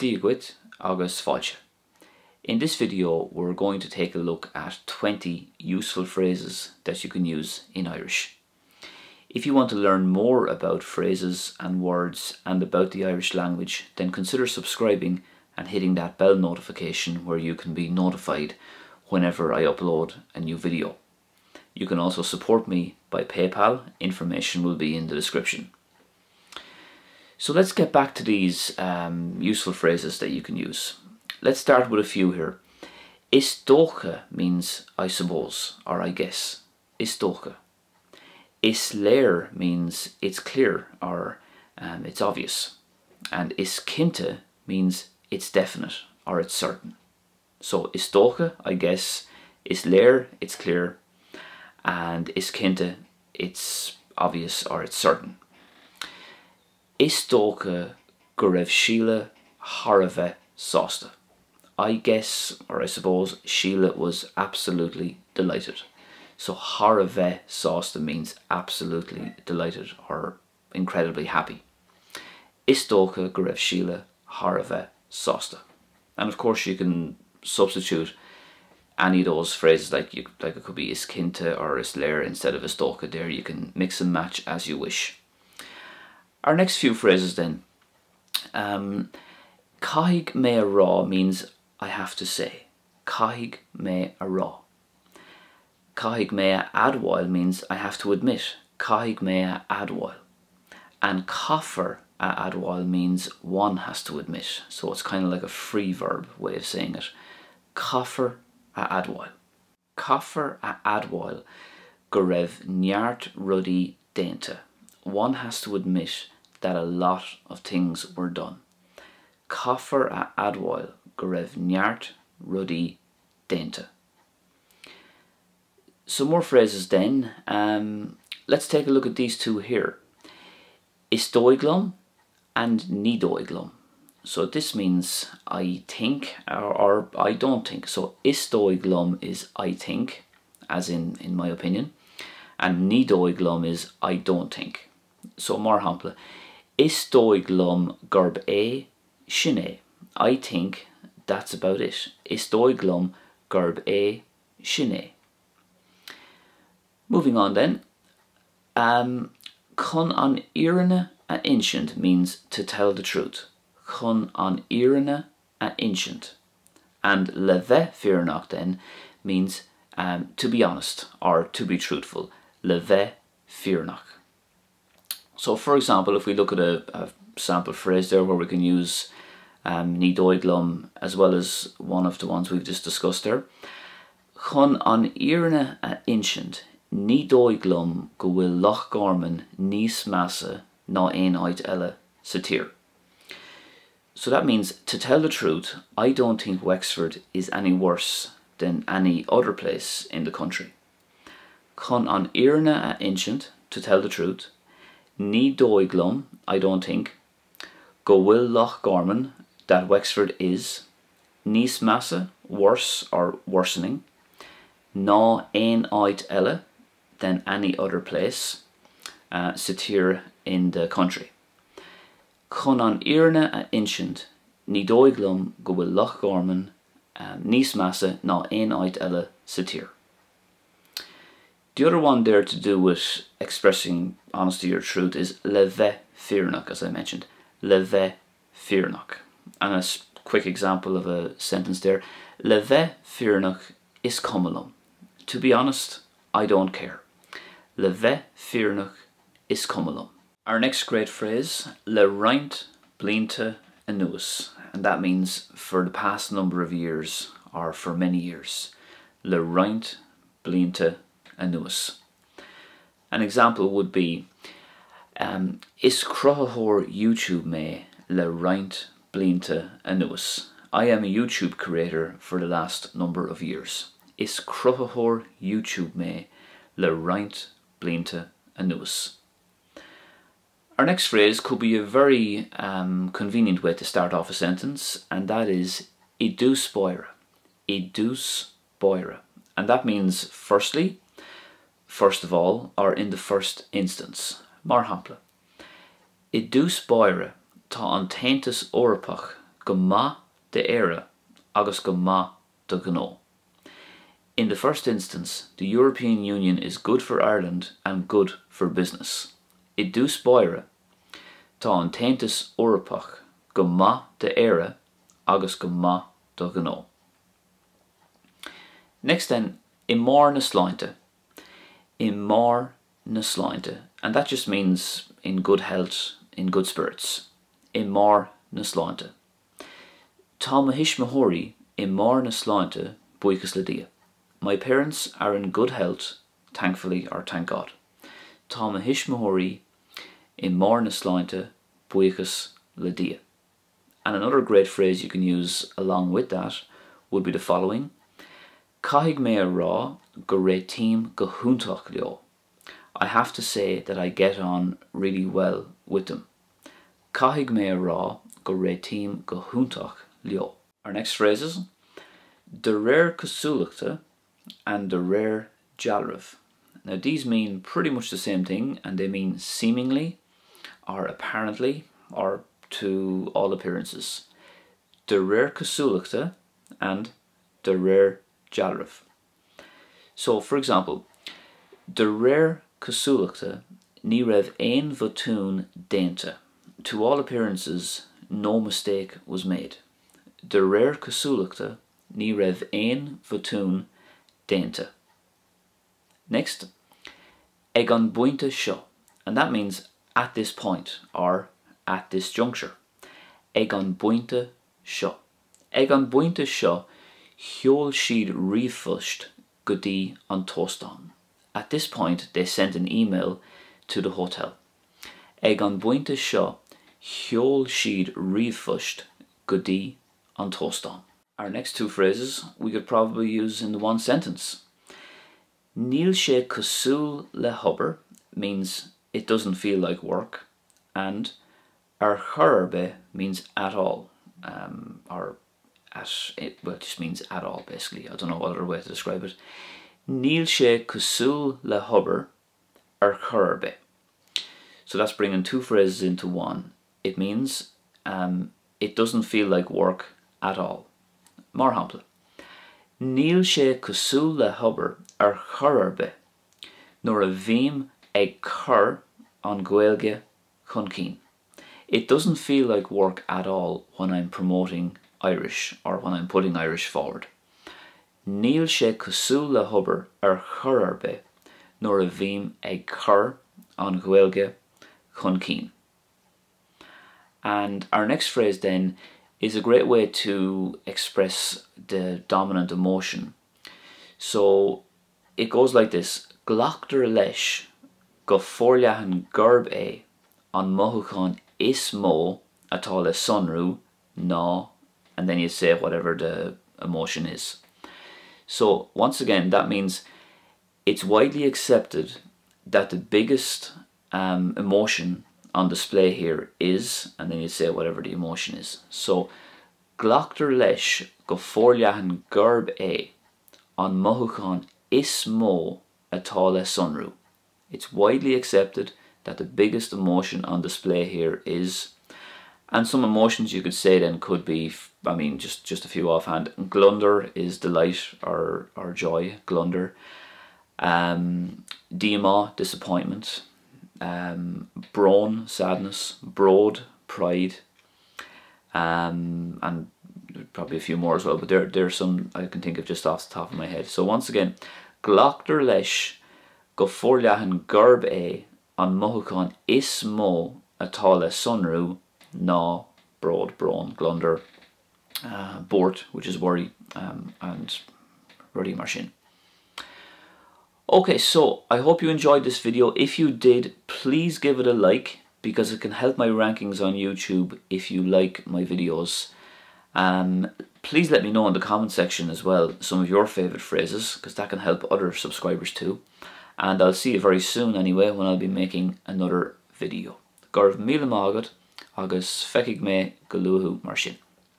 Dia dhuit agus fáilte. In this video we're going to take a look at 20 useful phrases that you can use in Irish. If you want to learn more about phrases and words and about the Irish language then consider subscribing and hitting that bell notification where you can be notified whenever I upload a new video. You can also support me by PayPal, information will be in the description. So let's get back to these um, useful phrases that you can use. Let's start with a few here. Is dócha means I suppose or I guess. Is dócha. Is léir means it's clear or um, it's obvious. And is cinnte means it's definite or it's certain. So is dócha, I guess, is léir, it's clear, and is cinnte, it's obvious or it's certain. Is dócha go raibh Síle thar a bheith sásta. I guess, or I suppose, Síle was absolutely delighted. So thar a bheith sásta means absolutely delighted or incredibly happy. Is dócha go raibh Síle thar a bheith sásta. And of course you can substitute any of those phrases like you like it could be is cinnte or is léir instead of is dócha there. You can mix and match as you wish. Our next few phrases then. Um, Caithfidh mé a rá means I have to say. Caithfidh mé a rá. Caithfidh mé a admháil means I have to admit. Caithfidh mé a admháil. And caithfear a admháil means one has to admit. So it's kind of like a free verb way of saying it. Caithfear a admháil. Caithfear a admháil go raibh neart rudaí déanta. One has to admit that a lot of things were done. Caithfear a admháil go raibh neart rudaí déanta. Some more phrases then. Um, let's take a look at these two here. Is dóigh liom and ní dóigh liom. So this means I think or, or I don't think. So is dóigh liom is I think, as in in my opinion, and ní dóigh liom is I don't think. So mar shampla, is dóigh liom gurb é sin é. I think that's about it. Is dóigh liom gurb é sin é. Moving on then. Um, chun an fhírinne a insint means to tell the truth. Chun an fhírinne a insint. And le bheith fírinneach then means um, to be honest or to be truthful. Le bheith fírinneach. So for example, if we look at a, a sample phrase there where we can use um, ní dóigh liom as well as one of the ones we've just discussed there. Chun an fhírinne a insint, ní dóigh liom go bhfuil Loch Garman níos measa ná aon áit eile sa tír. So that means, to tell the truth, I don't think Wexford is any worse than any other place in the country. Chun an fhírinne a insint, to tell the truth, ní dóigh liom, I don't think, go bhfuil Loch Garman, that Wexford is, níos measa, worse or worsening, ná aon áit eile, than any other place, uh, sa tír in the country. Chun an fhírinne a insint, ní dóigh liom go bhfuil Loch Garman um, níos measa ná aon áit eile sa tír. The other one there to do with expressing honesty or truth is le bheith fírinneach, as I mentioned. Le bheith fírinneach. And a quick example of a sentence there. Le bheith fírinneach is cuma liom. To be honest, I don't care. Le bheith fírinneach is cuma liom. Our next great phrase, le roinnt blianta anuas, and that means for the past number of years or for many years. Le roinnt blianta anuas. An example would be um, Is cruthaitheoir YouTube mé le roinnt blianta anuas. I am a YouTube creator for the last number of years. Is cruthaitheoir YouTube mé le roinnt blianta anuas. Our next phrase could be a very um, convenient way to start off a sentence, and that is i dtús báire. I dtús báire. And that means firstly, first of all, or in the first instance. Mar shampla. I dtús báire, tá an tAontas Eorpach go maith d'Éire agus go maith do ghnó. In the first instance, the European Union is good for Ireland and good for business. I dtús báire, tá an tAontas Eorpach go maith d'Éire agus go maith do ghnó. Next then, i mbarr na sláinte. I mbarr na sláinte. And that just means in good health, in good spirits. I mbarr na sláinte. Tá mo thuismitheoirí i mbarr na sláinte buíochas le Dia. My parents are in good health, thankfully or thank God. Tá mo thuismitheoirí i mbarr na sláinte buíochas le Dia. And another great phrase you can use along with that would be the following. Caithfidh mé a rá go réitím go hiontach leo. I have to say that I get on really well with them. Caithfidh mé a rá go réitím go hiontach leo. Our next phrases, de réir cosúlachta and de réir dealraimh. Now these mean pretty much the same thing and they mean seemingly or apparently or to all appearances. De réir cosúlachta and de réir dealraimh. So for example, de réir cosúlachta ní raibh aon bhotún déanta. To all appearances, no mistake was made. De réir cosúlachta ní raibh aon bhotún déanta. Next, ag an bpointe seo, and that means at this point or at this juncture. Ag an bpointe seo. Ag an bpointe seo, sheol siad ríomhphost go dtí an t-óstán. At this point, they sent an email to the hotel. Ag an bpointe seo, sheol siad ríomhphost go dtí an t-óstán. Our next two phrases we could probably use in the one sentence. Níl sé cosúil le hobair means it doesn't feel like work, and ar chor ar bith means at all, um, or at it, well, it just means at all basically. I don't know what other way to describe it. Níl sé cosúil le hobair ar chor ar bith. So that's bringing two phrases into one. It means um, it doesn't feel like work at all. Mar shampla, Níl sé cosúil le hobair ar chor ar bith nuair a bhím ag cur an Ghaeilge chun cinn. It doesn't feel like work at all when I'm promoting Irish or when I'm putting Irish forward. Níl sé cosúil le hobair ar chor ar bith nuair a bhím ag cur an Ghaeilge chun cinn. And our next phrase then is a great way to express the dominant emotion. So it goes like this, Glactar leis go forleathan gurb é an mothúchán is mó atá le sonrú ná and then you say whatever the emotion is. So once again, that means it's widely accepted that the biggest um, emotion on display here is, and then you say whatever the emotion is. So glactar leis go forleathan gurb é an mothúchán is mó atá le sonrú. It's widely accepted that the biggest emotion on display here is, and some emotions you could say then could be, I mean, just, just a few offhand. Gliondar is delight or, or joy, gliondar. Um, díomá, disappointment. Um, brón, sadness. Bród, pride. Um, and probably a few more as well, but there, there are some I can think of just off the top of my head. So once again, glactar leis go forleathan gurb é an mothúchán is mó atá le sonrú ná bród, brón, gliondar, uh, buairt, which is worry, um, and rudaí mar sin. Okay, so I hope you enjoyed this video. If you did, please give it a like because it can help my rankings on YouTube if you like my videos. Um, please let me know in the comment section as well some of your favorite phrases because that can help other subscribers too. And I'll see you very soon anyway when I'll be making another video. Go raibh míle maith agat agus feicfidh mé go luath mar sin.